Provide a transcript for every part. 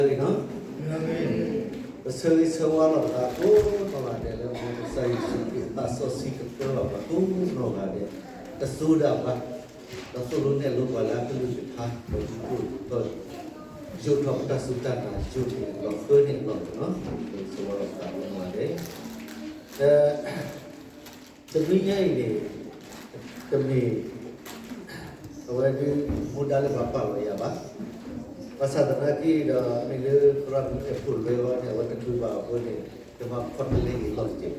ဂ့ၤနီၤ, ပဆၢဂ့ၤဆၢဝါလီၤပသးကိးနီၢ်ဂၤဒဲးလၢ မ်ကစၢ်ယ့ၣ်ၡူးခရံာ်အသးစီဆှံကပၢဘၣ်ပှၤကိးနီၢ်ဂၤဒဲး, တစိၤဒၣ်ပှၤ, ဒီးသိၣ်လိနဲၣ်လိပှၤလၢအကလုၢ်ကထါ ဒီးယိးထီၣ်ပတၢ်စူၢ်တၢ်နာ် ယိးန့ၢ်အလီၢ်ဃၢန့ၣ်အလီၢ်န့ၣ်လီၤ. ပဆၢဂ့ၤဆၢဝါလီၤပသးကိးနီၢ်ဂၤဒဲး, ဒီး တနွံညါအံၤန့ၣ် တမ့ၢ် အဝဲဒၣ် မူဒါလၢပှၤပာ်လီၤယၤဘၣ်. ဘၣ်ဆၣ်သနာ်က့ဒီး မ့ၢ်လၢသရၣ်မုၣ်အဲၣ်ဖိလၢအီၤန့ၣ် အဝဲတချုးဘၣ်အဃိန့ၣ် ယမၤခီတလဲအံၤလီၤတက့ၢ်.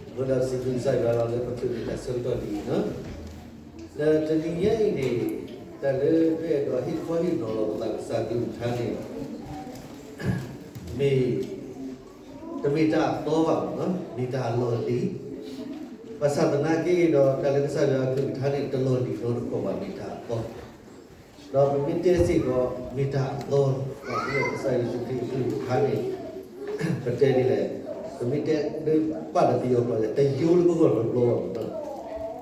အဃိဒီးစံးဘျုးကစၢ်ယွၤလီၤလၢပချုးန့ၣ်တၢ်ဆၢကတီၢ်ဒ်အံၤနီၤ. ဒီးတနံၤညါအံၤန့ၣ် တၢ်လၢပအဲၣ်ဒိးဟ့ၣ်ခီဟ့ၣ်နီၤလီၤပသးကစၢ်ကလုၢ်ကထါန့ၣ် မ့ၢ် တမ့ၢ်တၢ်အသီဘၣ်, မ့ၢ်တၢ်အလီၢ်လံၤ. ဘၣ်ဆၣ်သနာ်က့ဒီး တၢ်လၢကစၢ်ယွၤအကလုၢ်ကထါန့ၣ် တလီၢ်လံၤနီတခီၣ်ဘၣ်, မ့ၢ်တၢ်အသီ, ဒီးပမ့ၢ်တဲစ့ၢ်ကီး မ့ၢ်တၢ်အသီ, ဘၣ်မနုၤကစၢ်ယ့ၣ်ၡူးခရံာ်အကလုၢ်ကထါန့ၣ် ပတဲဒ်လဲၣ်, ပမ့ၢ်တဲလၢပာ်ဒီးပယီၤကျိာ်န့ၣ် တယိလၢပဂီၢ်တဘျီဘၣ်, တၢ်လုၢ်ဒိၣ်ပှ့ၤဒိၣ်လၢထီဘိလီၤ. အ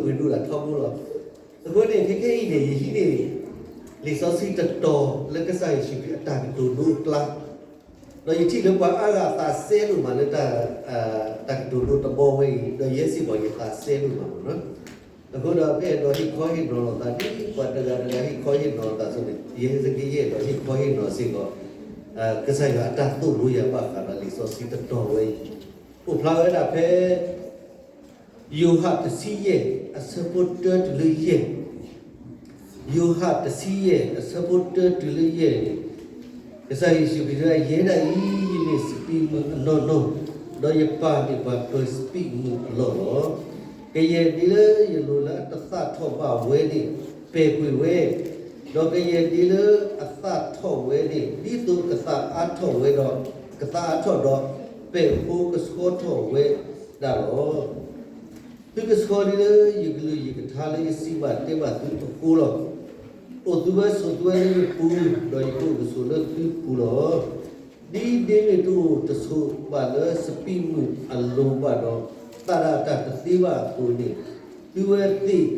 ဃိန့ၣ် ခဲကနံၣ်အံၤန့ၣ် ယဟံးန့ၢ် လံာ်စီဆှံတတီၤလၢကစၢ်ယ့ၣ်ၡူးခရံာ်အတၢ်ကတိၤဒိအကျါ, ဒီးယထံၣ်လၢပှၤအါဂၤသးစဲဒိၣ်မးလၢ တၢ်ကတိၤဒိတဘီဝဲအံၤ, ဒီးယဲစ့ၢ်ကီးယသးစဲဒိၣ်မးလီၤ. အဃိဒီးပအဲၣ်ဒိးဟ့ၣ်ခီဟ့ၣ်နီၤလိာ်သး ဒ်ပှၤတဂၤတဂၤဟ့ၣ်ခီဟ့ၣ်နီၤလိာ်သးအသိးန့ၣ် ယဲသက့ယအဲၣ်ဒိးဟ့ၣ်ခီဟ့ၣ်နီၤစ့ၢ်ကီး ကစၢ်ယွၤအတၢ်သိၣ်လိယၤဘၣ်ဃးဒီးလံာ်စီဆှံတတီၤဝဲအံၤ, အိၣ်ဖျါဝဲဒၣ်ဖဲ ယိၤဟၣ်တဆံယဲၢ် အဆၢဖိတၢတုၤလၢယဲၢ်, ယိၤဟၣ်တဆံယဲၢ် အဆၢဖိတၢတုၤလၢယဲၢ်န့ၣ်, ကစၢ်ယ့ၣ်ၡူးခရံာ်တဲ ယဲဒၣ်အံၤ ယမ့ၢ်စပံးမုၢ်အနီၢ်နီၢ်, ဒီးယပၢ်မ့ၢ်ပှၤပၢၤစပံးမုၢ်အလီၢ်လီၤ. ကယဲၢ်ဒ်လၢယလိၤလၢအတသၣ်ထီၣ်ဘၣ်ဝဲန့ၣ် ပဲာ်ကွံာ်ဝဲ, ဒီးကယဲၢ်ဒ်လၢအသၣ်ထီၣ်ဝဲန့ၣ် ဒ်သိးကသၣ်အါထီၣ်ဝဲဒီး ကသၣ်အါထီၣ်ဒီး ပဲာ်ဖိကဆှီထီၣ်ဝဲဒၣ်လီၤ. သုကဆှီဒ်လၢယကလုၢ်ယကထါလၢယစံးဘၣ်တဲဘၣ်သုအဃိလီၤ. အိၣ်သုဝဲဆိးသုဝဲလၢယပူၤ, ဒီးယကအိၣ်ကဆိးလၢသုပူၤလီၤ. ဒ်ဒ့မ့ၢ်တအိၣ်တဆိးဘၣ်လၢစပံးမုၢ်အလိၤဘၣ်ဒီး သၣ်ဒၣ်တၢ်တသ့ဘၣ်အသိးန့ၣ်, သုဝဲသ့ၣ်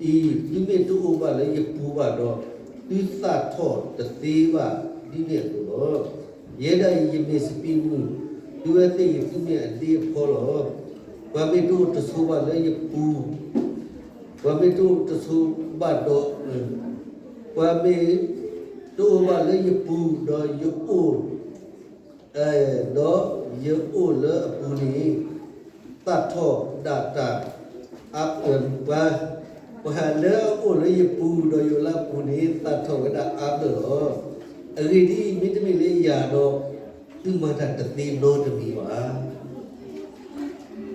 အံၤ သုမ့ၢ်တအိၣ်ဘၣ်လၢယပူၤဘၣ်ဒီး သုသၣ်ထီၣ်တသ့ဘၣ်ဒ်န့ၣ်အသိးလီၤ. ယဲဒၣ်အံၤ ယမ့ၢ်စပံးမုၢ်, သုဝဲသ့ၣ်အံၤ သုမ့ၢ်အဒ့အဖီလီၤ. ပှၤမ့ၢ်တအိၣ်တဆိးဘၣ်လၢယပူၤ, ပှၤမ့ၢ်တအိၣ်တဆိးဘၣ်ဒီး, ပှၤမ့ၢ်တအိၣ်ဘၣ်လၢယပူၤ, ဒီးယအိၣ် ဒီးယအိၣ်လၢအပူၤန့ၣ် သၣ်ထီၣ်ဒၣ်တၢ်အါ, ပှၤ, ပှၤလၢအအိၣ်လၢယပူၤ ဒီးယအိၣ်လၢအပူၤန့ၣ် သၣ်ထီၣ်ဝဲဒၣ်အါဘျဲၣ်လီၤ. အဂ့ၢ်ဒ်အံၤ, မ့တမ့ၢ်လၢယၤဒီး သုမၤတၢ်တသ့နီတမံၤဘၣ်.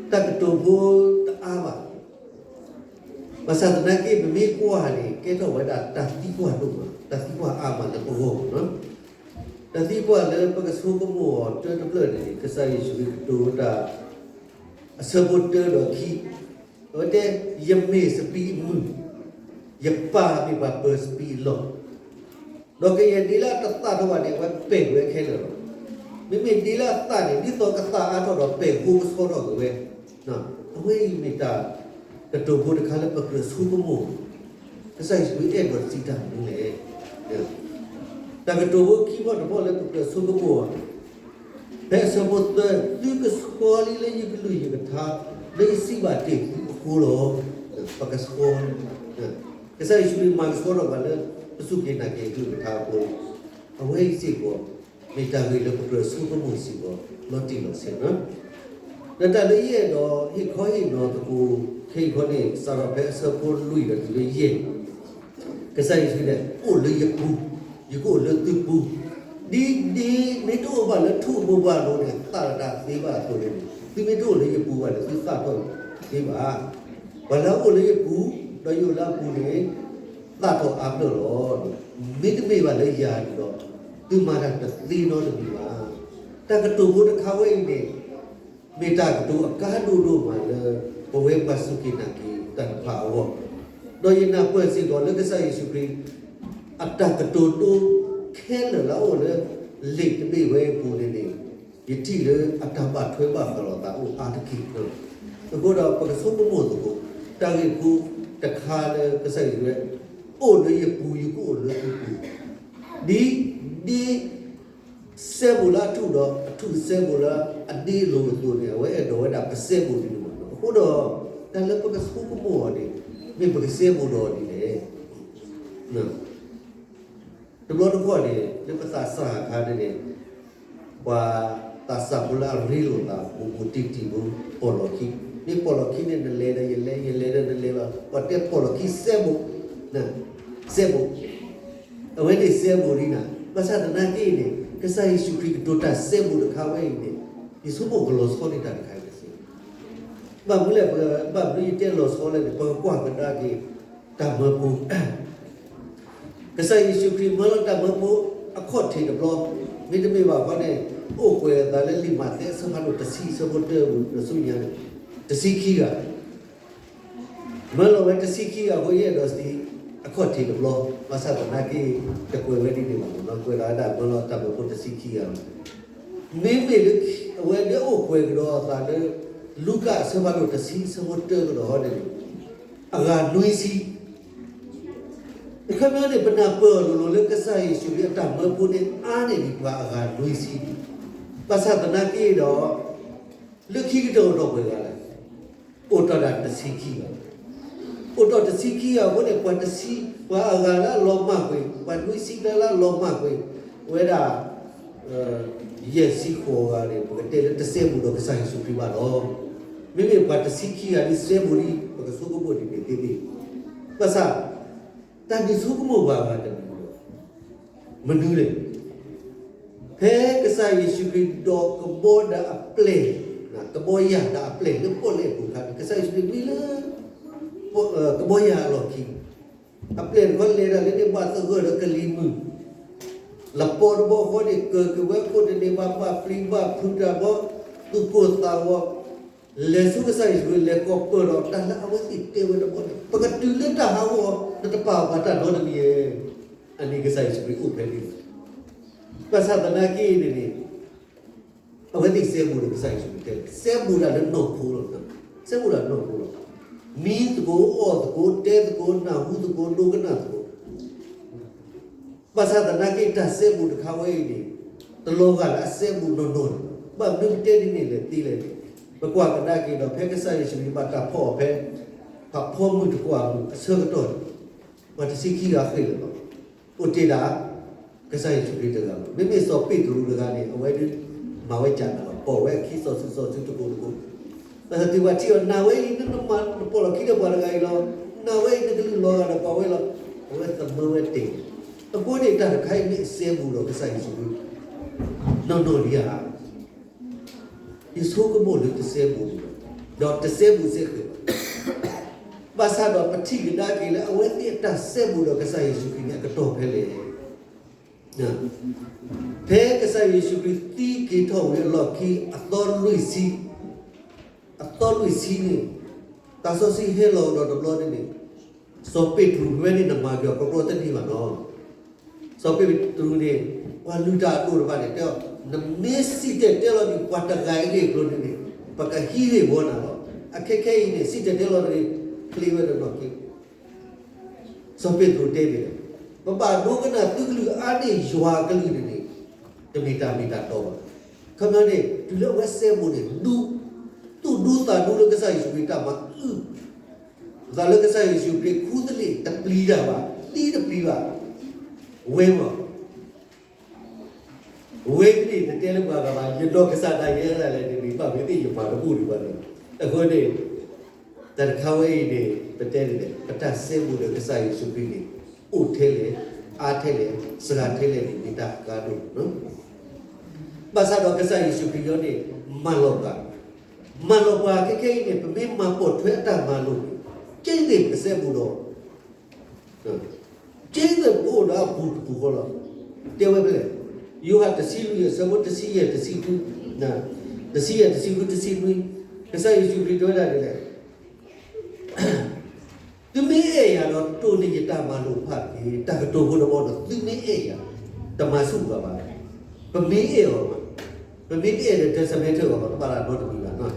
တၢ်ကတိၤဖိတအါဘၣ်. ဘၣ်ဆၣ်သနာ်က့ ပမ့ၢ်ကွၢ်န့ၣ် ကဲထီၣ်ဝဲဒၣ်တၢ်သံကွၢ်ဒိၣ်မး, တၢ်သံကွၢ်အါမးလၢပဂီၢ်မးနီၤ. တၢ်သံကွၢ်လၢပကဆိကမိၣ်အီၤတၢတဖျၢၣ်န့ၣ် ကစၢ်ယ့ၣ်ၡူးခရံာ်ကတိၤဝဲဒၣ် အဆၢဖိတၢဒီးခံ, အဝဲတဲ, ယမ့ၢ်စပံးအမုၢ်, ယပၢ်မ့ၢ်ပှၤပၢၤစပံးအလီၢ်, ဒီးကယဲၢ်ဒ်လၢအတသၣ်ထီၣ်ဘၣ်န့ၣ် အဝဲပဲာ်ဝဲခဲလၢာ်လီၤ. မ့မ့ၢ်ဒ်လၢအသၣ်န့ၣ် ဒ်သိးကသၣ်အါထီၣ်ဒီးပဲာ်ဖိကဆှီထီၣ်က့ၤဝဲ, အဝဲအံၤမ့ၢ်တၢ်ကတိၤဖိတခါလၢပကြၢးဆိကမိၣ်, ကစၢ်ယ့ၣ်ၡူးခရံာ်အဲၣ်ဒိးစံးတၢ်မနုၤလဲၣ်. တၢ်ကတိၤဖိခံဘီတဘီလၢပကြၢးဆိကမိၣ်ဘၣ် ဖဲအဆၢဖိသၢ, သုကဆှီလံလၢယကလုၢ်ယကထါ လၢယစံးဘၣ်တ့ၢ်သုအဃိလီၤ. ပကဆှီ, ကစၢ်ယ့ၣ်ၡူးခရံာ်မၤကဆှီထီၣ်ပှၤလၢ ပစူၢ်က့ၤနာ်က့ၤအကလုၢ်ကထါအဃိ, အဝဲအံၤစ့ၢ်ကီး မ့ၢ်တၢ်ဂ့ၢ်လၢပကြၢးဆိကမိၣ်စ့ၢ်ကီး လီၤတံၢ်လီၤဆဲးလီၤ. ဒီးတၢ်လၢယအဲၣ်ဒိးဟ့ၣ်ခီဟ့ၣ်နီၤသကိးခဲအံၤခီန့ၣ် စးထီၣ်ဖဲအဆၢဖိလွံၢ်ဒီးတုၤလၢယဲၢ် ကစၢ်ယ့ၣ်ၡူးန့ၣ် အိၣ်လၢယပူၤ, ယကအိၣ်လၢသုပူၤ, ဒ်ဒ့မ့ၢ်တအိၣ်ဘၣ်လၢထူၣ်ဘိဘၣ်လိၤန့ၣ် သၣ်တၢ်တသ့ဘၣ်အသိးန့ၣ်, သုမ့ၢ်တအိၣ်လၢယပူၤဘၣ်န့ၣ် သုသၣ်ထီၣ်တသ့ဘၣ်. ပှၤလၢအအိၣ်လၢယပူၤ, ဒီးယအိၣ်လၢအပူၤန့ၣ် သၣ်ထီၣ်အါဘျဲၣ်လီၤ. မ့တမ့ၢ်ဘၣ်လၢယၤန့ၣ်ဒီး သုမၤတၢ်တသ့နီတမံၤဘၣ်. တၢ်ကတိၤဖိတခါဝဲအံၤန့ၣ် မ့ၢ်တၢ်ကတိၤအကါဒိၣ်ဒိၣ်မးလၢ ပဝဲပှၤစူၢ်က့ၤနာ်က့ၤတၢ်တဖၣ်အဂီၢ်, ဒီးယနၢ်ပၢၢ်စ့ၢ်ကီးလၢကစၢ်ယ့ၣ်ၡူးခရံာ် အတၢ်ကတိၤဒိခဲလၢာ်လၢအအိၣ်လၢ လံာ်တဘ့ၣ်ဝဲအပူၤန့ၣ်န့ၣ်, ယထံၣ်လၢအတၢ်ဘၣ်ထွဲဘၣ်ဃးလိာ်သးအိၣ်အါတက့ၢ်. အဃိဒီးပကဆိကမိၣ်သကိး တၢ်ဂ့ၢ်ဖိတခါလၢကစၢ်ယ့ၣ်ၡူး အိၣ်လၢယပူၤ ယကအိၣ်လၢသုပူၤ, ဒ် ဒ်စဲဘူးလၢအထူၣ်ဒီး အထူၣ်စဲဘူးလၢအဒ့အလိၤအသိးန့ၣ် အဝဲအဲၣ်ဒိးဝဲဒၣ်ပစဲဘူးဒ်န့ၣ်မး. အဃိဒီး တၢ်လၢပကဆိကမိၣ်အီၤန့ၣ် မ့ၢ်ပကစဲဘူးဒီးဒ်လဲၣ်. တဘျီတခီၣ်န့ၣ် လၢပသးစၢ်အခါန့ၣ်န့ၣ် ပှၤသးစၢ်ဖိလၢအရ့လိာ်သး ဘူးဘူးတံၢ်တံၢ်ဖိ ပိာ်လီၢ်ခံ, မ့ၢ်ပိာ်လီၢ်ခံန့ၣ် နလဲၤဒီးယလဲၤ ယလဲၤဒီးနလဲၤလီၤ. ပှၤတဲပိာ်လီၢ်ခံစဲဘူး, စဲဘူး, အဝဲန့ၣ်စဲဘူးဒ်နၤ. ဘၣ်ဆၣ်သနာ်က့န့ၣ် ကစၢ်ယ့ၣ်ၡူးခရံာ်ကတိၤတၢ်စဲဘူးတခါဝဲအံၤန့ၣ် ယဆိကမိၣ်ကလီၤဆီန့ၢ်တၢ်တခါအံၤတစဲး. ဘၣ်မနုၤလဲၣ်, ဘၣ်မနုၤယတဲလီၤဆီလဲၣ်န့ၣ် ပကကွၢ်ကဒါက့ၤ တၢ်မၢဖိ ကစၢ်ယ့ၣ်ၡူးခရံာ်မၢလီၤတၢ်မၢဖိအခီၣ်ထံးတဘျီ, မ့တမ့ၢ်ဘၣ်ခီန့ၣ် အိၣ်ကွဲးအသးလၢလံာ်မးသဲအဆၢဖးဒိၣ်တဆံ အဆၢဖိတၢပူၤ ပဆူညါန့ၣ် တဆံခံဂၤ, မၢလီၤဝဲတဆံခံဂၤအဃိ ယအဲၣ်ဒိးစံး အခီၣ်ထံးတဘျီ, ဘၣ်ဆၣ်သနာ်က့ တကွဲးဝဲဒ်န့ၣ်ဘၣ်, ကွဲးလီၤဝဲဒၣ်မၢလီၤတၢ်မၢဖိတဆံခံဂၤလီၤ. မ့မ့ၢ်လၢအဝဲဒၣ်အိၣ်ကွဲးကဒီးအသးလၢ လူၤကၣ်အဆၢဖးဒိၣ်တဆံ အဆၢဖိတၢကဒီးန့ၣ် အဂၤနွံဆံ အခီပညီန့ၣ် ပနၢ်ပၢၢ်အီၤလိၤလိၤလၢကစၢ်ယ့ၣ်ၡူးခရံာ်အတၢ်မၢဖိန့ၣ် အါန့ၢ်ဒံးပှၤအဂၤနွံဆံ, ဘၣ်ဆၣ်သနာ်က့ဒီး လၢခံကတၢၢ်အိၣ်ထီၣ်ပှဲၤဂၤလဲၣ်, အိၣ်ထီၣ်ဒၣ်တဆံခံဂၤ, အိၣ်ထီၣ်တဆံခံဂၤအဃိန့ၣ် ပှၤတဆံ, ပှၤအဂၤလၢအလီၤမၢ်ကွံာ်, ပှၤနွံဆံလၢအလီၤမၢ်ကွံာ်, ဝဲဒၣ် ယဲၢ်ဆံဃိးဂၤန့ၣ် ပကတဲလၢတစဲဘူးဒီးကစၢ်ယ့ၣ်ၡူးခရံာ်ဘၣ်လီၤ. မ့မ့ၢ်ပှၤတဆံခံဂၤဒ်စဲဘူးလံ ပကဆိကမိၣ်ဒ်န့ၣ်သ့သ့, ဘၣ်ဆၣ် တၢ်ဒုးဆိကမိၣ်ပှၤဂၤတမံၤဒီး မနုၤလဲၣ်, ဖဲကစၢ်ယ့ၣ်ၡူးခရံာ်ဒိးကဘီဒၣ်အပျဲၢ်, ကဘီယၢ်ဒၣ်အပျဲၢ်လၢပီၣ်လဲၣ်အပူၤအခါန့ၣ် ကစၢ်ယ့ၣ်ၡူးခရံာ်မံလၢ ကဘီယၢ်အလီၢ်ခံ, အပျဲၢ်တခီလဲၤဒၣ်လၢန့ၣ်ဘၣ်သဂၢၢ်ဒီးကလံၤမုၢ်, လပီတဘီဃီန့ၣ် ကၢၢ်က့ၤဝဲခိၣ်တန့ၢ်ဘၣ် ဘၣ်ပျံၤဘၣ်ဖုးတၢ်ဘီ, သူၣ်ကိၢ်သးဂီၤ လဲၤဆူကစၢ်ယ့ၣ်ၡူးခရံာ် လဲၤကိးပၢၢ်ဒီးတၢ်လၢအဝဲသ့ၣ်တဲဝဲတဘီန့ၣ် ပကတုၤလၢတၢ်ဟးဂီၤ နတပာ်ပှၤတၢ်နီတမံၤဧါ. အန့ၣ်ကစၢ်ယ့ၣ်ၡူးခရံာ်အိၣ်ဖဲန့ၣ်လီၤ. ဘၣ်ဆၣ်သနာ်က့န့ၣ်န့ၣ် အဝဲသ့ၣ်စဲဘူးဒီးကစၢ်ယ့ၣ်ၡူးခရံာ်တဲ စဲဘူးဒၣ်လၢနီၢ်ခိလီၤ. စဲဘူးဒၣ်နီၢ်ခိလီၤ. မံသကိး အီၣ်သကိး တဲသကိး နၢ်ဟူသကိး ဒိကနၣ်သကိး ဘၣ်ဆၣ်သနာ်က့တၢ်စဲဘူးတခါဝဲအံၤန့ၣ် တလီၤဂာ်လၢအစဲဘူးနီၢ်နီၢ်န့ၣ် ဘၣ်မနုၤပတဲဒ်န့ၣ်လဲၣ်သ့လဲၣ်န့ၣ် ပကွၢ်ကဒါက့ၤဒီး ဖဲကစၢ်ယ့ၣ်ၡူးခရံာ်ဘၣ်တၢ်ဖီၣ်အီၤဖဲ ဖးဖီမုၢ်တကွၢ်အပူၤအဆၢကတီၢ်န့ၣ် ပှၤတဆံခံဂၤဃ့ၢ်လီၤလီၤ. အိၣ်တ့ၢ်ဒၣ် ကစၢ်ယ့ၣ်ၡူးခရံာ်တဂၤလီၤ. မ့မ့ၢ်စီၤပ့းတရူးတဂၤန့ၣ် အဝဲဒၣ်မၤဝဲကၢ်နၤလီၤ. ပိာ်ဝဲအခံစီၤစုၤစီၤစုၤတကိးတကိး ဘၣ်ဆၣ်တုၤပှၤထံၣ်အီၤ နၤဝဲအံၤ နမၤနပိာ်လီၢ်ခံဒီးပှၤတဂၤအံၤလီၤ. နၤဝဲအံၤ နကလုၢ်လီၤဂာ်ဒီးပှၤဝဲလီၤ. အဝဲသမၢဝဲတ့ၢ်လီၤ. အဃိန့ၣ် တၢ်တခါအံၤမ့ၢ်အစဲဘူးဒီးကစၢ်ယ့ၣ်ၡူးခရံာ် နီၢ်နီၢ်ဒံးဧါ. ယဆိကမိၣ်လၢတစဲဘူးဘၣ်, ဒီးတစဲဘူးစ့ၢ်ကီးဘၣ်. ဘၣ်ဆၣ်ဒီးပထံၣ်ကဒါက့ၤလၢအဝဲသ့ၣ်အတၢ်စဲဘူးဒီးကစၢ်ယ့ၣ်ၡူးခရံာ်န့ၣ် အကတီၢ်ဖဲလဲၣ်. ဖဲကစၢ်ယ့ၣ်ၡူးခရံာ်သံက့ၤထီၣ်ဝံၤအလီၢ်ခံ အသီလွံၢ်ဆံ, အသီလွံၢ်ဆံန့ၣ် သးစီဆှံဟဲလီၤကဒီးတဘျီန့ၣ်န့ၣ် စီၤပ့းတရူးဝဲန့ၣ် နမၤက့ၤအီၤ ကီကီတန့ၢ်ဘၣ်နီၤ. စီၤပ့းတရူးန့ၣ် ပှၤလုၢ်တၢ်အဒိၣ်တဖၣ်န့ၣ် တဲအီၤ နမ့ၢ်စံၣ်တဲၤတဲလီၤဒံး ပှၤတဂၤအံၤဂ့ၢ်အကျိၤန့ၣ်န့ၣ် ပကဟံးဂ့ၢ်ဝီနၤလီၤ. အခဲခဲအံၤန့ၣ် စံၣ်တဲၤတဲလီၤတဂ့ၤ ချ့ဝဲတနီၤက့ၤ စီၤပ့းတရူးတဲန့ၣ် ပဘၣ်ဒိကနၣ်သုကလုၢ်အါန့ၢ်ယွၤအကလုၢ်န့ၣ်န့ၣ် တမ့ၢ်တၢ်မ့ၢ်တၢ်တီဘၣ်. ခီပညီန့ၣ် တုၤလၢအဝဲစဲဘူးန့ၣ် ဒူ သူၣ်ဒူသးဒူလၢကစၢ်ယ့ၣ်ၡူးခရံာ်တၢ်မၤအုၣ် သးလၢကစၢ်ယ့ၣ်ၡူးခရံာ်ခူသူၣ်လ့ၣ်တပျံၤတၢ်ဘၣ်, သံတပျံၤဘၣ်. ဝဲမး ဝဲန့ၣ်တတဲလၢပှၤဂၤဘၣ်, ယဒီးကစၢ်ဒၣ်ယဲဒၣ်လဲာ်န့ၣ် ဘၣ်မ့ၢ်သ့ၣ်ယပှၤတဘူၣ်ဒံးဘၣ်န့ၣ်. အဃိန့ၣ် တၢ်တခါဝဲအံၤန့ၣ် ပတဲန့ၣ် ပတၢ်စဲဘူးဒီးကစၢ်ယ့ၣ်ၡူးခရံာ်န့ၣ် အိၣ်ထဲလဲၣ်, အါထဲလဲၣ်, စှၤထဲလဲၣ်န့ၣ် မ့ၢ်တၢ်အကါဒိၣ်လီၤ. ဘၣ်ဆၣ်ဒီးကစၢ်ယ့ၣ်ၡူးခရံာ်အံၤန့ၣ် မၢလီၤပှၤ, မၢလီၤပှၤခဲခဲအံၤန့ၣ် ပမ့ၢ်မၤပိာ်ထွဲအတၢ်မၤလိာ်န့ၣ် က့န့ၣ်ပကစဲဘူးဒီး က့န့ၣ်ပကအိၣ်ဒီးအပူၤတပူၤဃီလီၤ. တဲဝဲဖဲလဲၣ်, ယိၤဟၣ်တဆံလွံၢ်အဆၢဖိတဆံယဲၢ်တဆံဃု, တဆံယဲၢ်တဆံဃုတဆံနွံ, ကစၢ်ယ့ၣ်ၡူးခရံာ်တဲဝဲဒၣ်ဒ်လဲၣ်, သုမ့ၢ်အဲၣ်ယၤဒီးတိၢ်န့ၢ်ယတၢ်မၤလိာ်တဖၣ်တက့ၢ်. တၢ်ကတိၤဖိတဘီဒီး သုမ့ၢ်အဲၣ်ယၤ, တမၤဆူၣ်ပှၤဘၣ်. ပမ့ၢ်အဲၣ်အီၤဘၣ်, ပမ့ၢ်တအဲၣ်ဒီး တၢ်ဆၢမဲထၢၣ်အီၤဘၣ် တဘၣ်တၢ်နီတမံၤဘၣ်.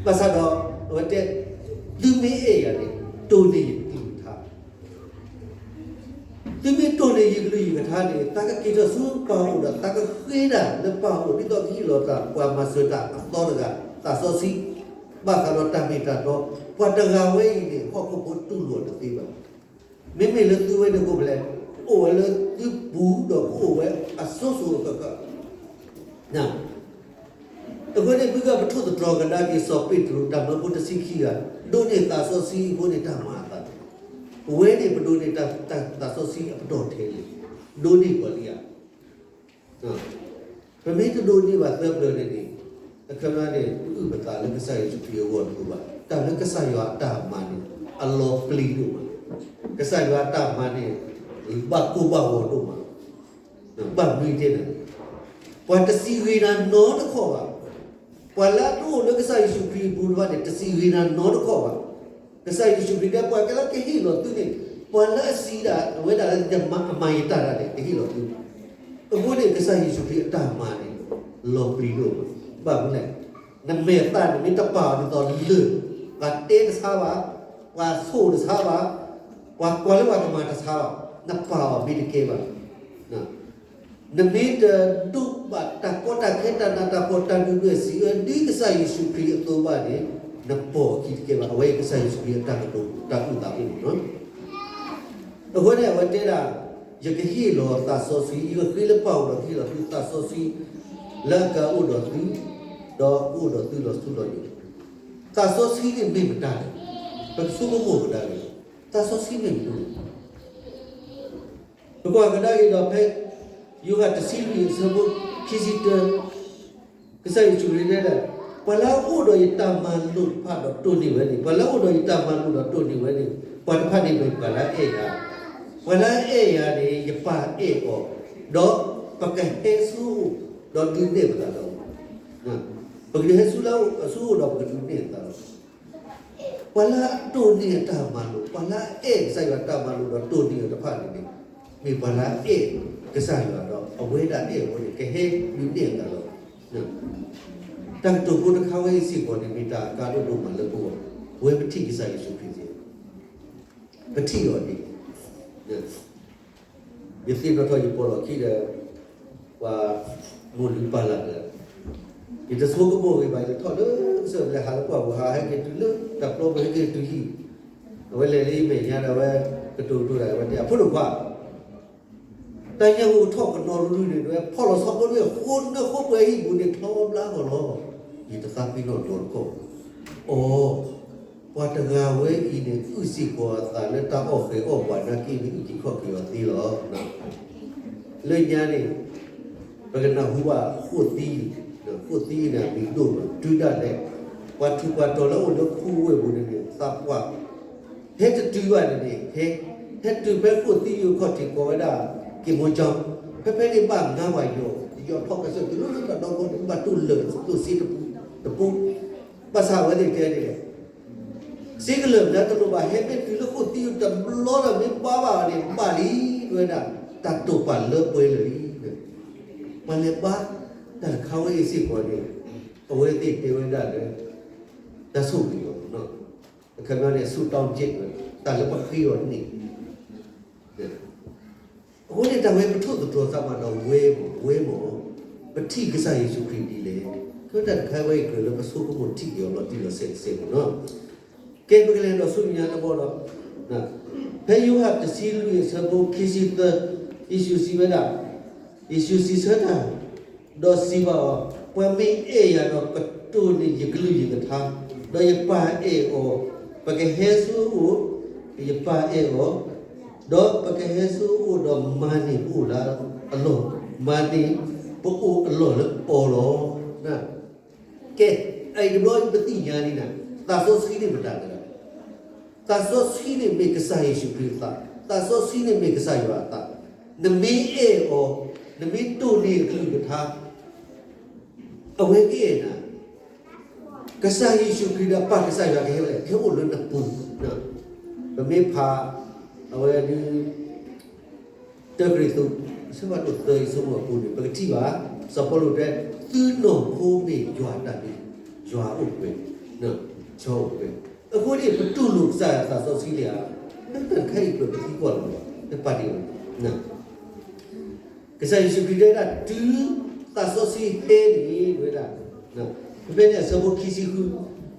ဘၣ်ဆၣ်ဒီး အဝဲတဲ, သုမ့ၢ်အဲၣ်ယၤန့ၣ် တိၢ်န့ၢ်ယကလုၢ်ကထါ သုမ့ၢ်တိၢ်န့ၢ်ယကလုၢ်ယကထါန့ၣ် သးကက့ၤထီၣ်ဆူပၢ်အအိၣ်ဒီး သးကဃ့တၢ်လၢပၢ်အအိၣ် ဒ်သိးကဟ့ၣ်လီၤသးပှၤမၤစၢၤတၢ်အသီတဂၤ သးစီဆှံ ဘၣ်ဃးဒီးတၢ်မ့ၢ်တၢ်တီ, ပှၤတဂၤဝဲအံၤန့ၣ် ဟီၣ်ခိၣ်ဖိတူၢ်လိာ်တသ့ဘၣ်. မ့မ့ၢ်လၢသုဝဲန့ၣ်အိၣ်ဖဲလဲၣ်, အိၣ်ဝဲလၢသုပူၤဒီးကအိၣ်ဝဲအစိၤစိၤအဃၣ်ဃၣ် အဃိန့ၣ် ဖုကပထိၣ်သတြီၤကဒါက့ၤစီၤပ့းတရူး တၢ်မၢဖိတဆံခံဂၤ ဒိးန့ၢ်သးစီဆှံအဃိန့ၣ် တၢ်မၤအသးန့ၣ်, ပဝဲန့ၣ်ပဒိးန့ၢ်တၢ်သးစီဆှံအပတီၢ်ထဲလဲၣ်, ဒိးန့ၢ်ပှၤလံဧါ. ပမ့ၢ်တဒိးန့ၢ်ဘၣ်သၢပျၢၤန့ၣ်န့ၣ်, အခီပညီန့ၣ် ပအုၣ်ပသးလၢကစၢ်ယ့ၣ်ၡူးခရံာ်အဂီၢ်တအိၣ်ဘၣ်. တၢ်လၢကစၢ်ယွၤအတၢ်မၤန့ၣ် အလီၤပျံၤဒိၣ်မး, ကစၢ်ယွၤအတၢ်မၤန့ၣ် ဘၣ်ကိၢ်ဘၣ်ဂီၤဒိၣ်မး ဘၣ်မနုၤတဲန့ၣ်, ပှၤတစံးဂ့ၤနၤနီတခီၣ်ဘၣ်. ပှၤလၢအတအိၣ်လၢကစၢ်ယ့ၣ်ၡူးခရံာ်အပူၤတဖၣ်န့ၣ် တစံးဂ့ၤနၤနီတခီၣ်ဘၣ်. ကစၢ်ယ့ၣ်ၡူးခရံာ်တဲ ပှၤကလၢကဟ့ၣ်လီၤသုန့ၣ် ပှၤလၢအစံးဒၣ်ဝဲဒၣ်လၢယမၤအမၤယတၢ်ဒၣ်န့ၣ် ကဟ့ၣ်လီၤသု. အဃိန့ၣ် ကစၢ်ယ့ၣ်ၡူးခရံာ်အတၢ်မၤန့ၣ် လီၤပျံၤဒိၣ်မး. ဘၣ်မနုၤလဲၣ်, နမဲာ်သၣ်န့ၣ်မ့ၢ်တပာ်အီၤဒ်သိးလၢၢ်, ပှၤတဲတဆါဘၣ်, ပှၤဆိၣ်တဆါဘၣ်, ပှၤကွၢ်လၢပှၤကမၤတဆါဘၣ်, နပာ်အီၤမ့ၢ်တကဲဘၣ်. နမ့ၢ်တဒိးဘၣ်တၢ်ကီတၢ်ခဲတၢ်နးတၢ်ဖှီၣ်တၢ်ဒုၣ်ဒွဲၣ်စံးအၢ ဒ်ကစၢ်ယ့ၣ်ၡူးခရံာ်အသိးဘၣ်န့ၣ် နပိာ်အခံတကဲဘၣ်. အဝဲအံၤကစၢ်ယ့ၣ်ၡူးခရံာ်အတၢ်ကတိၤတၢ်အုၣ်သးအိၣ်န့ၣ်လီၤ. အဃိန့ၣ်အဝဲတဲဒၣ်, ယကဟ့ၣ်လီၤသးစီဆှံ, ယကဃ့လၢပၢ်အအိၣ်ဒီးကဟ့ၣ်လီၤသုသးစီဆှံ လၢအကအိၣ်ဒီးသု, ဒီးကအိၣ်ဒီးသုလီၤထူလီၤယိာ်. သးစီဆှံန့ၣ်မ့ၢ်မတၤလဲၣ်, ပကဆိကမိၣ်ကဒါက့ၤ, သးစီဆှံမ့ၢ်မနုၤလဲၣ်. ပကွၢ်ကဒါက့ၤဒီးဖဲ ယိၤဟၣ်တဆံလွံၢ်အဆၢဖိခံဆံတၢ, ကစၢ်ယ့ၣ်ၡူးခရံာ်တဲဒၣ်, ပှၤလၢအအိၣ်ဒီးယတၢ်မၤလိာ်တဖၣ်ဒီးတိၢ်န့ၢ်ဝဲန့ၣ်, ပှၤလၢအအိၣ်ဒီးယတၢ်မၤလိာ်ဒီးတိၢ်န့ၢ်ဝဲန့ၣ်, ပှၤတဖၣ်န့ၣ်မ့ၢ်ပှၤလၢအအဲၣ်ယၤ, ပှၤလၢအအဲၣ်ယၤန့ၣ် ယပၢ်အဲၣ်အီၤ, ဒီးပကဟဲဆူအအိၣ် ဒီးဒုးနဲၣ်ပသးဒီး, ပကဟဲဆူအအိၣ်ဒီးပကဒုးနဲၣ်ပသးဒီး ပှၤလၢအတိၢ်န့ၢ်အတၢ်မၤလိာ်, ပှၤလၢအအဲၣ်ကစၢ်ယွၤတၢ်မၤလိာ်ဒီးတိၢ်န့ၢ်အီၤတဖၣ်န့ၣ်န့ၣ်, မ့ၢ်ပှၤလၢအအဲၣ်ကစၢ်ယွၤဒီး အဝဲဒၣ်အဲၣ်အဃိန့ၣ် ကဟဲဒုးနဲၣ်အသးလီၤ. တၢ်ကတိၤဖိတခါဝဲအံၤစ့ၢ်ကီးန့ၣ် မ့ၢ်တၢ်အကါဒိၣ်ဒိၣ်မးလၢပဂီၢ်, ပဝဲပထံၣ်ကစၢ်ယ့ၣ်ၡူးခရံာ်န့ၣ်, ပထံၣ်အီၤန့ၣ် ယသ့ၣ်နီၣ်ထီၣ်ယပီးလီၢ်ခံဒီး ပှၤမိၢ်လုၢ်ပၢ်လၢ်ဒီး, ယတဆိကမိၣ်ဂ့ၤဘၣ် ယထီၣ်လၢကစၢၢ်လဲၤဟးလၢပှၢ်ပူၤ ဟးဟဲက့ၤတုၤလၢတၢ်ပျီပူၤ ဟဲက့ၤတုၤဟံၣ်, အဝဲလဲၤလၢယမဲာ်ညါဒီး အဝဲကတိၤကတိၤတၢ် အဝဲတဲ အဖိဒိၣ်ခွါ တၢ်ညၣ်ဧိၤထီၣ်ကနီၤရူၢ်န့ၣ် ဝဲဖီၣ်လီၤဆီဖိတဝဲဟံၣ်ပူၤန့ၣ် ချီဘျါဃီလီၤ. ယတသးပ့ၤနီၣ်နီတခီၣ်, အိ, ပှၤတဂၤဝဲအံၤန့ၣ် အုၣ်စ့ၢ်ကီးအသးလၢတၢ်အီၣ်ဃဲၤအီၣ်ပှၤနာ်က့န့ၣ် အုၣ်က့ၤခီၣ်က့ၤအီၤသ့လီၤ. လၢညါန့ၣ် ပကနၢ်ဟူဘၣ်ဃိၣ်သံ, ဃိၣ်သံန့ၣ် အမံၤဒိၣ်မး တုၤဒၣ်လဲာ် ပှၤထူးပှၤတီၤလၢအိၣ်လၢခူဝ့ၢ်ပူၤန့ၣ်န့ၣ် သးပှၢ် ဟဲတတုၤဘၣ်န့ၣ်န့ၣ် ဟဲ, ဟဲတုၤဖဲဃိၣ်သံယိၤခီၣ်ထံးကိးဝဲဒၣ် က့ၤမိကၠီ, ဖဲဖဲန့ၣ်ဘၣ်ငါးပှၤယီၤ, ယီၤထီၣ်ကစၢၢ်တုၤလၢတၢ်ဒီခိၣ်န့ၣ် ဘၣ်တိၢ်လၢာ်တိၢ်စ့တပူ, တပူ, ဘၣ်ဆၣ်အဝဲသ့ၣ်တဲန့ၣ်လဲၣ် စ့ကလၢာ်မတၤတလိၣ်ဘၣ် ဟဲမ့ၢ်တုၤလၢဃိၣ်သံယိၤတဘျီဒီးမ့ၢ်ဘါဘၣ်အီၤန့ၣ် ဘၣ်လံ, ဝဲဒၣ် တၢ်တိာ်ပာ်လၢပှဲၤလၢာ်လံ. ပှၤလဲၤဘါတၢ်တခါဝဲအံၤစ့ၢ်ကီးန့ၣ် အဝဲသ့ၣ်တဲဝဲဒၣ်လၢ တၢ်ဆိၣ်ဂ့ၤလီၤ. အခီပညီန့ၣ် ဆုတောင်းခြင်း တၢ်လၢပဃ့အီၤန့ၣ် အဃိန့ၣ် တၢ်ဝဲပထိၣ်သတြီၤသးမးဒီးဝဲမး, ဝဲမး, ပထံၣ်ကစၢ်ယ့ၣ်ၡူးခရံာ်ဒ်လဲၣ်, ကဲတၢ်တခါဝဲအံၤကြၢးလၢပဆိကမိၣ်ထံၣ်က့ၤအီၤလီၤတံၢ်လီၤဆဲးတစဲးမးနီၤ. ကဲပကလဲၤဒီးဆူမဲာ်ညါတဘျီဒီး, ဖဲယိၤဟၣ်တဆံလွံၢ်အဆၢဖိခံဆံသၢ, ယ့ၣ်ၡူးစံးဝဲဒၣ်, ယ့ၣ်ၡူးစံးဆၢတၢ် ဒီးစံးဘၣ်အီၤ, ပှၤမ့ၢ်အဲၣ်ယၤဒီးကတိၢ်န့ၢ်ယကလုၢ်ယကထါ, ဒီးယပၢ်အဲၣ်အီၤ, ပကဟဲဆူအအိၣ်, ယပၢ်အဲၣ်အီၤ, ဒီးပကဟဲဆူအအိၣ်ဒီးမၤန့ၢ်ပအိၣ်လၢအလီၢ်, မၤန့ၢ်ပအိၣ်အလီၢ်လၢအီၤလီၤ. ကဲ, အအံၤတဘျီပသ့ၣ်ညါလံနၤ, သးစီဆှံန့ၣ်မတၤတဂၤ, သးစီဆှံန့ၣ်မ့ၢ်ကစၢ်ယ့ၣ်ၡူးခရံာ်အသး, သးစီဆှံန့ၣ်မ့ၢ်ကစၢ်ယွၤအသး, နမ့ၢ်အဲၣ်အီၤ, နမ့ၢ်တိၢ်န့ၢ်အကလုၢ်ကထါ အဝဲကအဲၣ်နၤ, ကစၢ်ယ့ၣ်ၡူးခရံာ်ဒီးပၢ်ကစၢ်ယွၤကဟဲဝဲလဲၣ်, ကဟဲအိၣ်လၢနပူၤ, ပမ့ၢ်ဖး, အဝဲဒုး တၢကရံၣ်သူး အဆၢဖးဒိၣ်သၢအံၤ အဆၢဖိဃုန့ၣ် ပကထံၣ်ဘၣ်, စီၤပီလူးတဲ, သုနီၢ်ခိမ့ၢ်ယွၤအတၢ်ဒုး, ယွၤအိၣ်ကွဲး, စီၤအိၣ်ကွဲး, အဃိန့ၣ် ပတူၢ်လိာ်ကစၢ်ယွၤသးစီဆှံလံဧါ, လၢတၢ်တခါအံၤကြၢးပသံကွၢ်လီၤ, တပာ်တ့ၢ်လီၤ ကစၢ်ယ့ၣ်ၡူးခရံာ်တဲဝဲဒၣ် တုၤသးစီဆှံဟဲန့ၣ် ဝဲဒၣ်, ဖဲန့ၣ်အဆၢဖိခံဆံဃု,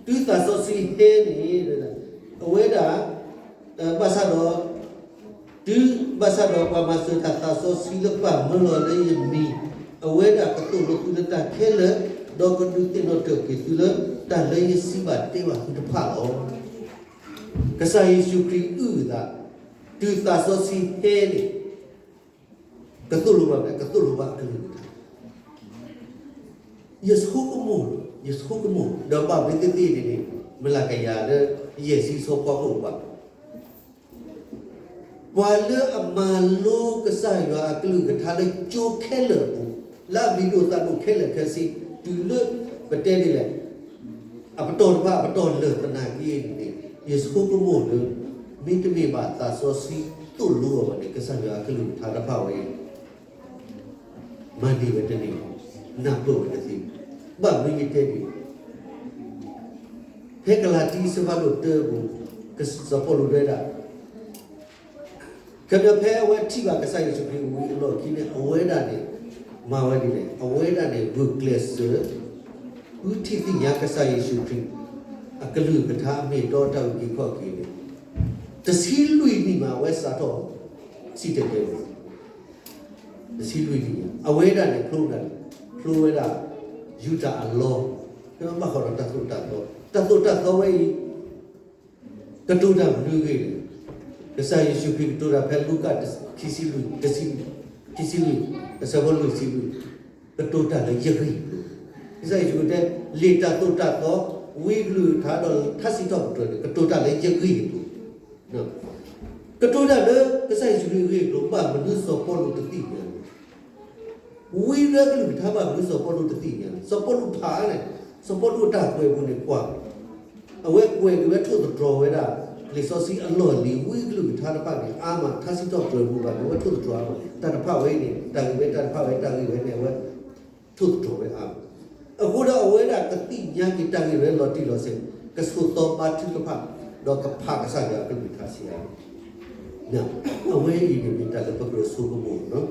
တုၤသးစီဆှံဟဲန့ၣ် ဝဲဒၣ်, အဝဲဒၣ်, ဘၣ်ဆၣ်ဒီး, တုၤဘၣ်ဆၣ်ဒီးပှၤမၤစၢၤတၢ်သးစီဆှံလၢပၢ်မၢလီၤလၢယမံၤ, အဝဲဒၣ်ကသိၣ်လိသုလၢတၢ်ခဲလၢာ်, ဒီးကဒုးသ့ၣ်နီၣ်ထီၣ်က့ၤသုလၢတၢ်လၢယစံးဘၣ်တဲဘၣ်သုတဖၣ်လီၤ. ကစၢ်ယ့ၣ်ၡူးခရံာ်အုၣ်အသး, တုၤသးစီဆှံဟဲန့ၣ်, ကသိၣ်လိဘၣ်, ကသိၣ်လိဘၣ်အကလုၢ်ကထါ, ယဆိကမိၣ်, ယဆိကမိၣ်, ဒီးဘၣ်မ့ၢ်သ့ၣ်သ့ၣ်န့ၣ်န့ၣ်, မလၢကယၤလၢယဲၢ်ဆံဆၢဖိအိၣ်ဘၣ် ပှၤလၢအမၤလိကစၢ်ယွၤအကလုၢ်ကထါလၢကၠိခဲလၢာ်အပူၤ, လၢအမံၤဒိၣ်သးဒိၣ်ခဲလၢာ်ခဲဆ့, တုၤလၢပတဲဒ်လဲၣ်, အပတီၢ်တဖၣ်အပတီၢ်လၢာ်သနာ်က့န့ၣ်, ယဆိကမိၣ်လၢ မ့တမ့ၢ်ဘၣ်သးစီဆှံသိၣ်လိအီၤဘၣ်န့ၣ် ကစၢ်ယွၤအကလုၢ်ကထါတဖၣ်ဝဲအံၤ မၤန့ၢ်ဝဲတန့ၢ်ဘၣ်, နၢ်ပၢၢ်ဝဲတသ့ဘၣ်. ဘၣ်မနုၤယတဲဒ်န့ၣ်, ဖဲကလၤတံအဆၢဖးဒိၣ်တၢအပူၤ, စီၤပီလူးတဲဝဲဒၣ်, ကဒီးဖဲအဝဲထံၣ်ဘၣ်ကစၢ်ယ့ၣ်ၡူးခရံာ်ဝံၤအလီၢ်ခံန့ၣ် အဝဲဒၣ်န့ၣ် မၤဝဲဒ်လဲၣ်, အဝဲဒၣ်န့ၣ် ဂုာ်ကျဲးစၢး ဃုထံၣ်သ့ၣ်ညါကစၢ်ယ့ၣ်ၡူးခရံာ် အကလုၢ်ကထါအမ့ၢ်အတီ တၢ်အုၣ်က့ၤခီၣ်က့ၤန့ၣ်, တဆံလွံၢ်နံၣ်မး အဝဲစးထီၣ် စံၣ်တဲၤတဲလီၤ, တဆံလွံၢ်နံၣ်မး အဝဲဒၣ်န့ၣ် ဖျိဝဲဒၣ်, ဖျိဝဲဒၣ် ယူဒၤအလီၢ်, ဖဲဘၣ်ဃးဒီးတၢ်သိၣ်တၢ်သီ, တၢ်သိၣ်တၢ်သီဝဲအံၤ ကတိၤတၢ်မနုၤအဂ့ၢ်လဲၣ်. ကစၢ်ယ့ၣ်ၡူးခရံာ်ကတိၤတၢ်ဖဲလူၤကၣ် ခံဆံလွံၢ်, ခံဆံလွံၢ်, အဆၢဖိလွံၢ်ဆံလွံၢ်, ကတိၤတၢ်လၢယဂ့ၢ်အကျိၤ, ကစၢ်ယ့ၣ်ၡူးခရံာ်တဲ လံာ်တၢ်သိၣ်တၢ်သီ, ဝံအကလုၢ်ကထါဒီးထါစံးထီၣ်ပတြၢၤန့ၣ် ကတိၤတၢ်လၢယဂ့ၢ်အကျိၤ, ကတိၤတၢ်လၢကစၢ်ယ့ၣ်ၡူးခရံာ်အဂ့ၢ်အကျိၤ ဘၣ်မနုၤစီၤပီလူးတသ့ၣ်ညါလဲၣ်. ဝံလၢအကလုၢ်ကထါဘၣ်မနုၤစီၤပီလူးတသ့ၣ်ညါလဲၣ်. စီၤပီလူးဖးန့ၣ်, စီၤပီလူးအတၢ်ကွဲးပူၤန့ၣ်ကွၢ်, အဝဲကွဲးက့ၤဝဲထိၣ်သတြီၤဝဲဒၣ် လံာ်စီဆှံအလီၢ်လံၤ ဝံအကလုၢ်ကထါတဖၣ်န့ၣ် အါမး ထါစံးထီၣ်ပတြၢၤပူၤဘၣ်န့ၣ် အဝဲထိၣ်သတြီၤအါမး တၢ်တဖၣ်ဝဲအံၤန့ၣ် တၢ်ဂ့ၢ်ဝဲတၢ်တဖၣ်ဝဲ တၢ်ဂ့ၢ်ဝဲန့ၣ် အဝဲ ထိၣ်သတြီၤဝဲအါမး, အဃိဒီးအဝဲဒၣ်ကသ့ၣ်ညါက့ၤတၢ်ဂ့ၢ်ဝဲလီၤတံၢ်လီၤဆဲး, ကဆိးသီဘါထုကဖၣ်, ဒီးကဖးကစၢ်ယွၤအကလုၢ်ကထါဆံးအါန့ၣ် အဝဲအံၤန့ၣ်မ့ၢ်တၢ်လၢပကြၢးဆိကမိၣ်လီၤ.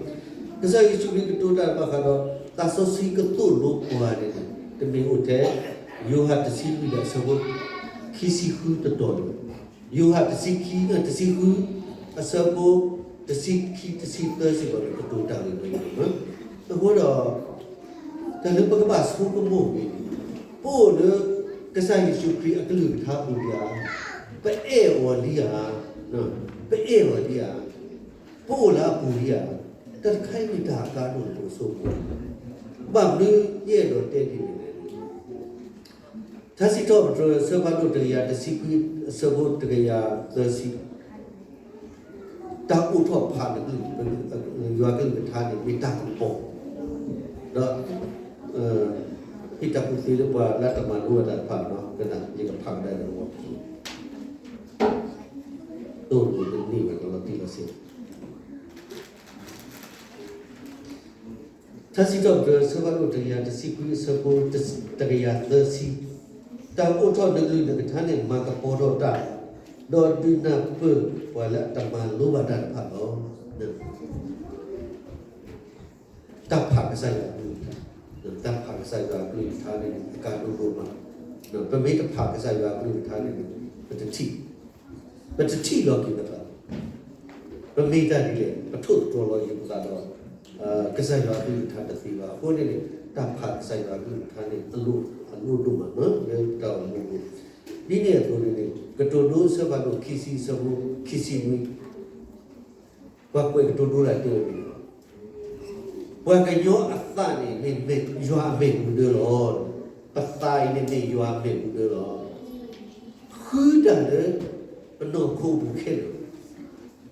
ကစၢ်ယ့ၣ်ၡူးခရံာ်ကတိၤတၢ်ဘၣ်ဃးဒီး သးစီဆှံကသိၣ်လိပှၤန့ၣ် တမ့ၢ်အိၣ်ထဲ ယိၤဟၣ်တဆံလွံၢ်ဒီးအဆၢဖိ ခံဆံဃုတတီၤန့ၣ်, ယိၤဟၣ်တဆံခံ, တဆံဃု, အဆၢဖိ တဆံခံ တဆံသၢစ့ၢ်ကီးန့ၣ် ကတိၤတၢ်ဂ့ၢ်ဝဲန့ၣ်လီၤ. အဃိဒီး တၢ်လၢပကဘၣ်ဆိကမိၣ်န့ၣ် ပအိၣ်လၢ ကစၢ်ယ့ၣ်ၡူးခရံာ်အကလုၢ်ကထါပူၤလံဧါ, ပအဲၣ်အီၤလံဧါ, ပအဲၣ်အီၤလံဧါ, ပအိၣ်လၢအပူၤလံဧါ, တၢ်တခါအံၤမ့ၢ်တၢ်အကါဒိၣ်လၢပကဆိကမိၣ်, ဘၣ်မနုၤယအဲၣ်ဒိးတဲဒ်န့ၣ်လဲၣ်န့ၣ် ထါစံးထီၣ်ပတြၢၤ အဆၢဖးဒိၣ်တကယၤတဆံခွံ အဆၢဖိတကယၤသၢဆံ, တၢ်အိးထီၣ်ဖး ယွၤကလုၢ်ကထါန့ၣ် မ့ၢ်တၢ်ကပီၤ, ဒီး ဟ့ၣ်တၢ်ကူၣ်သ့လၢပှၤလၢတမၤလိအတၢ်တဖၣ်န့ၣ် ကနၣ် ယကဖးကဒါက့ၤအဂီၢ် တိၢ်နီၣ်တန့ၢ်ဘၣ် ကလီၤတံၢ်လီၤဆဲး ထါစံးထီၣ်ပတြၢၤ အဆၢဖးဒိၣ်တကယၤတဆံခွံ အဆၢဖိတကယၤသၢဆံ, တၢ်အိးထီၣ်နကလုၢ်နကထါန့ၣ် မၤကပီၤထီၣ်တၢ်, ဒီးဒုးနၢ်ပၢၢ်ပှၤလၢအတမၤလိဘၣ်တၢ်တဖၣ်လီၤ. တၢ်ဖးကစၢ်ယွၤအကလုၢ်ကထါ, တၢ်ဖးကစၢ်ယွၤအကလုၢ်ကထါန့ၣ် အကါဒိၣ်ဒိၣ်မး, ပမ့ၢ်တဖးကစၢ်ယွၤအကလုၢ်ကထါန့ၣ် ပတထံၣ်, ပတထံၣ်လီၤက့ၤပသး, ပမ့ၢ်တၢ်ဒ်လဲၣ် ပထိၣ်သတြီၤလီၤက့ၤပသးဒီး ကစၢ်ယွၤအကလုၢ်ကထါတသ့ဘၣ်. အဃိန့ၣ်န့ၣ် တၢ်ဖးကစၢ်ယွၤအကလုၢ်ကထါန့ၣ် အလိၣ်ဒိၣ်မးလၢပတၢ်အိၣ်မူပူၤ, ဒ်န့ၣ်အသိးန့ၣ်န့ၣ် ကတိၤဒိအဆၢဖးဒိၣ်ခံဆံ အဆၢဖိခံဆံနွံ ပှၤကွဲးကတိၤဒိတၢ်တဲဝဲန့ၣ်လီၤ. ပှၤကညီအသးန့ၣ်မ့ၢ် မ့ၢ်ယွၤအမ့ၣ်အူဒၢလီၤ. ပသးအံၤန့ၣ်မ့ၢ်ယွၤအမ့ၣ်အူဒၢလီၤ. ဃုတၢ်လၢပနီၢ်ခိပူၤခဲလၢာ်,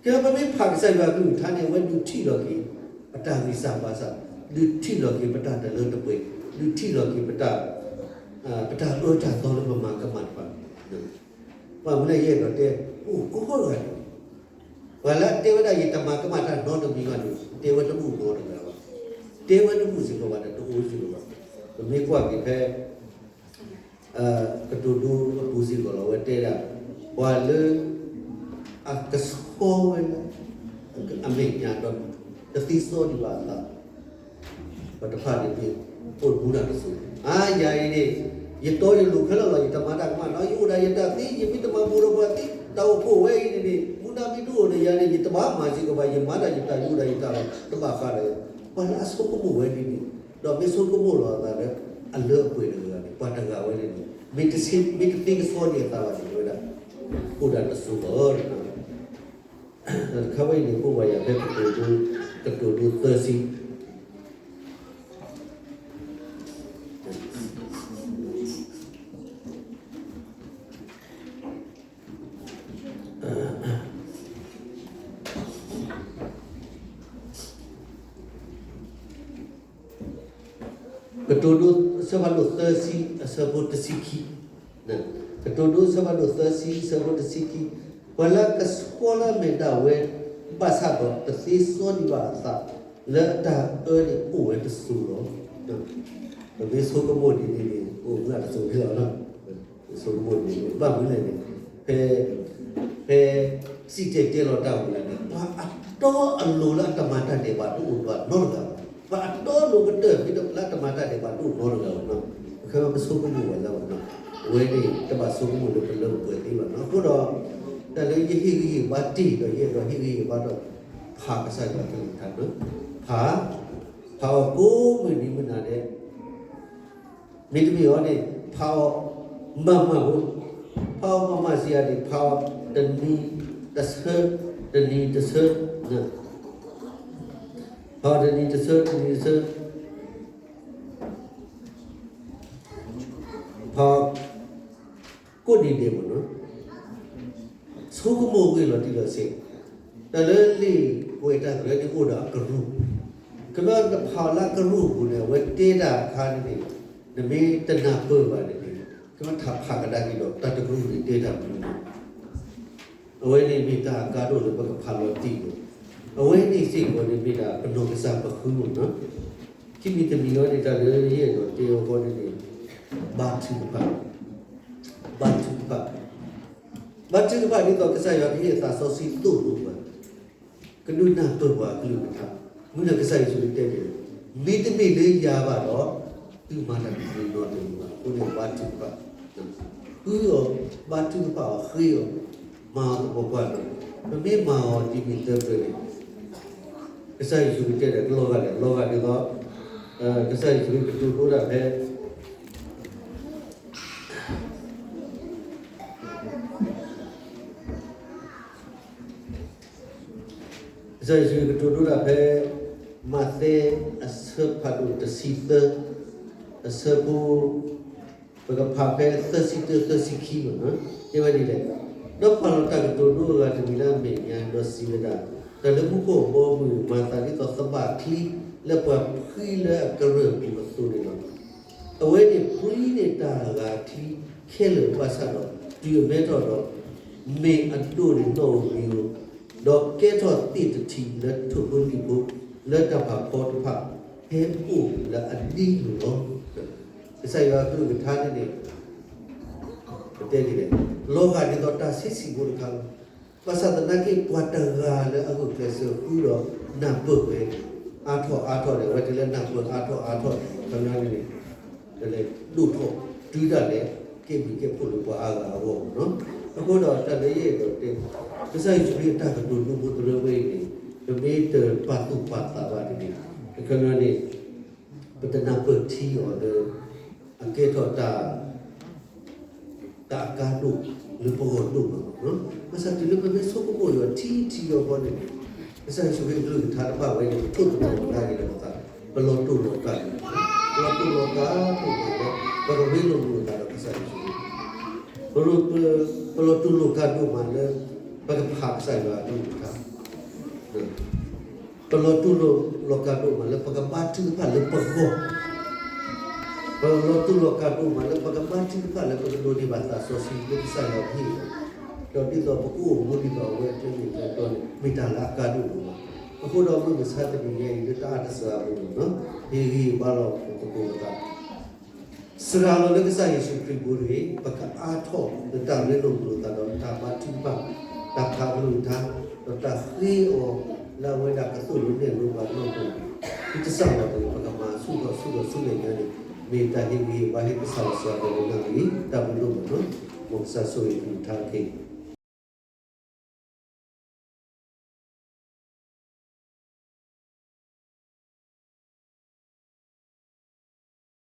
ကဲပမ့ၢ်ဖးကစၢ်ယွၤအကလုၢ်ကထါန့ၣ် အဝဲဒုးထံၣ်လီၤက့ၤ ပတၢ်ဂံၢ်စၢ်ဘါစၢ်, ဒုးထံၣ်လီၤက့ၤပတၢ်တလၢတပှဲၤ, ဒုးထံၣ်လီၤက့ၤပတၢ် ပတၢ်အၢတၢ်သီလၢပမၤကမၣ်တဖၣ်န့ၣ် ဘၣ်မနုၤလဲၣ် ယအဲၣ်ဒိးတဲ အိၣ်ကိးဂၤဒဲး, ပှၤလၢအတဲဝဲဒၣ် ယတမၤကမၣ်တၢ်နီတမံၤဘၣ်န့ၣ် တဲဝဲတဘူၣ်နီတဂၤဘၣ်, တဲဝဲတဘူၣ်စ့ၢ်ကီးဘၣ်ဒီး တအိၣ်စ့ၢ်ကီးဘၣ်. ပမ့ၢ်ကွၢ်က့ၤဖဲ ကတိၤဒိအပူၤစ့ၢ်ကီးလီၤ အဝဲတဲဒၣ် ပှၤလၢ အကဆှီဝဲလၢ အ အမဲာ်ညါဒီး တသ့စီဒံးဘၣ်အသး ပှၤတဖၣ်န့ၣ်မ့ၢ်အိၣ်မူတၢ်တစိၤ, အါ ယၤအံၤန့ၣ် ယတီယလိၤခဲလၢာ်လီၤ, ယတမၤတၢ်ကမၣ်နီၤ, ယအိၣ်ဒၣ်ယတၢ်သ့, ယမ့ၢ်တမၤဘူးဒီးပှၤသ့, တၢ်အိၣ်ဖှိၣ်ဝဲအံၤန့ၣ်န့ၣ် မူဒါမ့ၢ်တအိၣ်ဒီးယၤန့ၣ် ယတဘၣ်မၤစ့ၢ်ကီးဘၣ်, ယမၤတၢ်ယတၢ် ယအိၣ်ဒၣ်ယတၢ်လီၤ, တဘၣ်ဃးဒီး ပှၤလၢအဆိကမိၣ်ဝဲဒ်န့ၣ်, ဒီးမ့ၢ်ဆိကမိၣ်လီၤအသးလၢ အလၢအပှဲၤတဂၤန့ၣ် ပှၤတဂၤဝဲန့ၣ်န့ၣ် မ့ၢ်တသ့ မ့ၢ်တသ့ကစီဒံးအသးဘၣ်န့ၣ် ဝဲဒၣ် အိၣ်ဒၣ်တစိၤလီၤ. တခါဝဲအံၤန့ၣ် အိၣ်ဝဲယၤဖဲကတိၤဒိ, ကတိၤဒိသၢဆံ, ကတိၤဒိ အဆၢဖးဒိၣ်သၢဆံ အဆၢဖိတဆံခံ, ကတိၤဒိ အဆၢဖးဒိၣ်သၢဆံ အဆၢဖိတဆံခံ, ပှၤလၢကဆှီလၢအမဲာ်ဒၣ်ဝဲ ဘၣ်ဆၣ်ဒီးတသ့စီဒံးဘၣ်အသး လၢအတၢ်အၢန့ၣ်အိၣ်ဝဲတစိၤလီၤ. ပမ့ၢ်ဆိကမိၣ်ဒ်န့ၣ်န့ၣ် အိၣ်မူတစိၤန့ၣ်လီၤ. ဆိကမိၣ်ဒ်န့ၣ် ဘၣ်မနုၤလဲၣ်န့ၣ် ဖဲ ဖဲစံၣ်တဲၤတဲလီၤတၢ်ဝံၤန့ၣ် ပှၤအတီအလိၤလၢအတမၤတၢ်ဒဲးဘးတအိၣ်နီတဂၤဘၣ်. ပှၤအတီအလိၤကတၢၢ်လၢအတမၤတၢ်ဒဲးဘးတအိၣ်နီတဂၤဘၣ်နီၤ. ပခဲမ့ၢ်ပဆိကမိၣ်ဝဲလၢဘၣ်နီၤ, အဝဲန့ၣ် တဘၣ်ဆိကမိၣ်လၢပလၢပပှဲၤသ့ဘၣ်နီၤ. အဃိဒီး တၢ်လၢယဟ့ၣ်ဂံၢ်ဟ့ၣ်ဘါတ့ၢ်ဒီး ယအဲၣ်ဒိးဟ့ၣ်ဂံၢ်ဟ့ၣ်ဘါဒီး ဖးကစၢ်ယွၤကလုၢ်ကထါ, ဖး, ဖးအီၤကိးမုၢ်နံၤမုၢ်နၤဒဲး မ့တမ့ၢ်အီၤန့ၣ် ဖးအီၤမၤမၤဖိ, ဖးအီၤမၤမၤစံးယၤန့ၣ် ဖးအီၤတနံၤတဆၢ, တနံၤတဆၢ, ဖးအီၤတနံၤတဆၢ တနံၤတဆၢ, ဖးအီၤကိးနံၤဒဲးမ့ၢ်နီၤ. ဆိကမိၣ်ဂ့ၢ်လီၤတံၢ်လီၤဆဲး, တၢ်လၢလံာ်ကွဲးတၢ်ကရၢန့ၣ်အိၣ်ဒီးအကရူၢ်, ကမ့ၢ်နဖးလၢအကရူၢ်အပူၤန့ၣ် အဝဲတဲတၢ်အခါန့ၣ်န့ၣ် နမ့ၢ်တနၢ်ပၢၢ်ဘၣ်န့ၣ်န့ၣ် ကမ့ၢ်ထးဖးကဒါက့ၤဒီး တၢ်တကရူၢ်န့ၣ်တဲတၢ်မနုၤလဲၣ်. အဝဲန့ၣ်မ့ၢ်တၢ်အကါဒိၣ်လၢပကဖးလီၤတံၢ်လီၤ. အဝဲန့ၣ်စ့ၢ်ကီးန့ၣ်မ့ၢ်ဒၣ်ပနီၢ်ကစၢ်ပဃုမ့ၢ်နီၤ. ခံမံၤတမံၤအံၤန့ၣ် တၢ်လၢယအဲၣ်ဒိးတဲအီၤဃီန့ၣ်န့ၣ် ဘါထုကဖၣ်, ဘါထုကဖၣ်, ဘါထုကဖၣ်ဒ်သိးကစၢ်ယွၤကဟ့ၣ်အသးစီဆှံသိၣ်လိပှၤ ကဒုးနၢ်ပၢၢ်ပှၤအကလုၢ်ကထါ, မ့ၢ်လၢကစၢ်ယ့ၣ်ၡူးခရံာ်တဲန့ၣ်, မ့တမ့ၢ်လၢယၤဘၣ်ဒီး သုမၤတၢ်တသ့နီတမံၤဘၣ်. အဃိန့ၣ်ဘါထုကဖၣ်, ဃုအီၤ, ဘါထုကဖၣ်အီၤ, ဃ့အီၤ, မၤအီၤသပှၢ်ပှၢ်န့ၣ်, ပမ့ၢ်မၤအီၤတမံၤသၢပျၢၤန့ၣ် ကစၢ်ယ့ၣ်ၡူးခရံာ်တဲဒီး ကလီၤဂာ်ဒ်လဲၣ်, လီၤဂာ်ဒ်သိး ကစၢ်ယ့ၣ်ၡူးခရံာ်ကတိၤဒိတၢ်ဖဲ ကစၢ်ယ့ၣ်ၡူးကတိၤဒိတၢ်ဖဲ မးသဲအဆၢဖးဒိၣ်တဆံသၢ အဆၢဖိ ပကဖးဖဲသၢဆံတၢ သၢဆံခံမ့ၢ်နီၤ, တဲဝဲဒ်လဲၣ်, ဒီးပာ်လီၤတၢ်ကတိၤဒိအဂၤတမံၤလၢအမဲာ်ညါ ဒီးစံးဝဲဒၣ်, တၢ်လၢမူခိၣ်အဘီအမုၢ် မၤသးဒ်သိးသဘၣ်ချံ လၢပှၤဖှံလၢအကရၢၢ်ပူၤအသိးန့ၣ်လီၤ. အဝဲန့ၣ်ဖှံန့ၢ်တၢ်ဂၤချံခဲလၢာ်ဘၣ်ဆၣ်ဒီး တုၤအမဲထီၣ်ဒီး မ့ၢ်အဒိၣ်န့ၣ်နီၣ်ဧိၤမံၤဧိၤ, ဒီးကဲထီၣ်သ့ၣ်တထံးလၢထိၣ်ဖိလံၣ်ဖိ လၢတၢ်ဖးဖီတဖၣ် ဟဲအိၣ်လၢအဒ့လိၤလီၤ. ကစၢ်ယွၤအကလုၢ်ကထါန့ၣ်န့ၣ် ပတဲဒ်လဲၣ်, လီၤဂာ်ဒ်သိးတၢ်ဆံးဆံးဖိတခါလီၤ. ဘၣ်ဆၣ်သနာ်က့ ပှၤတဂၤလၢအဂုာ်ကျဲးစၢးဃုဒီးနၢ်ပၢၢ်ဝဲ အါထီၣ်အါထီၣ်န့ၣ် အဝဲတုၤလၢနၢ်ပၢၢ်အါထီၣ်အါထီၣ်န့ၣ် အခီပညီန့ၣ် တလဲၤဒိၣ်ထီၣ်တုၤဒၣ်လဲာ် ကဲဘျုးကဲဖှိၣ်လၢပှၤအါဂၤအဂီၢ်မ့ၢ်နီၤ. အဃိဒီးတၢ်လၢယအဲၣ်ဒိးတဲ ကစၢ်ယ့ၣ်ၡူးခရံာ်အတၢ်ကတိၤဒိဖိတရၢဝဲအံၤန့ၣ် ပမ့ၢ်တပာ်သူၣ်ပာ်သးဘၣ်န့ၣ်န့ၣ် အခီပညီန့ၣ် ပတနၢ်ပၢၢ်ထံအီၤလၢ အကဲထီၣ်တၢ် တၢ်အကါဒိၣ်လၢပဂီၢ်ဒိၣ်မးလီၤ. ဘၣ်ဆၣ်တုၤလၢပမ့ၢ်ဆိကမိၣ်ဒီးထံထံအီၤဃီန့ၣ် ကစၢ်ယ့ၣ်ၡူးခရံာ်အကလုၢ်ကထါတဖၣ်ဝဲန့ၣ် ပထိၣ်သတြီၤကဒါက့ၤလၢပသး ပလီၤတိၢ်လီၤကး, ပလီၤတိၢ်လီၤကးဒိၣ်မးလၢ ပကမ့ၢ်လိာ်မုာ်လိာ်သးဒီးကစၢ်ယ့ၣ်ၡူးခရံာ်, ပလီၤတိၢ်လီၤကးဒိၣ်မးလၢ ပကဖးကစၢ်ယွၤအကလုၢ်ကထါ ပလီၤတိၢ်လီၤကးဒိၣ်မးလၢပကဘါထုကဖၣ်လၢပဂီၢ်, ပလီၤတိၢ်လီၤကးဒိၣ်မးလၢပကဘါထုကဖၣ်လၢပကဒိးန့ၢ်ဘၣ်သးစီဆှံ လၢကစၢ်ယွၤကဟ့ၣ်လီၤ, ဒီးဒ်သိးပကအိၣ်မူဒ်သိးအဝဲအကျဲမ့ၢ်ကျဲတီန့ၣ် မ့ၢ်တၢ်လၢအကါဒိၣ်ဒိၣ်မး. အဃိဒီးမုၢ်မဆါတနံၤညါအံၤ လၢတၢ်အါတစှၤအပူၤန့ၣ် ဟ့ၣ်ဂံၢ်ဟ့ၣ်ဘါလီၤပသကိးပသး စှၤလီၤလၢကစၢ်ယ့ၣ်ၡူးခရံာ်ပူၤတဂ့ၤ, ပကအါထီၣ်လၢတၢ်ရ့လိာ်မုာ်လိာ်သးဒီးတၢ်ဘါထုကဖၣ်, တၢ်ဖးကလုၢ်ကထါ, ဒီးတၢ်ဃ့အီၤ လၢအဝဲဒၣ်ကသိၣ်လိနဲၣ်လိပှၤနီၢ်ခိန့ၣ်, ဒ်ကစၢ်ယွၤန့ၣ် ပကမၤဆူၣ်ထီၣ်ဆူၣ်ထီၣ်ဆူၣ်မဲာ်ညါန့ၣ်, မ့ၢ်တၢ်ဟ့ၣ်ဂံၢ်ဟ့ၣ်ဘါ ဟ့ၣ်ကစၢ်ယွၤစံးဘျုးနၤလံ, တၢ်ဘျုးဒိၣ်မးလီၤ. မ်ကစၢ်ဆိၣ်ဂ့ၤသုတခါတက့ၢ်.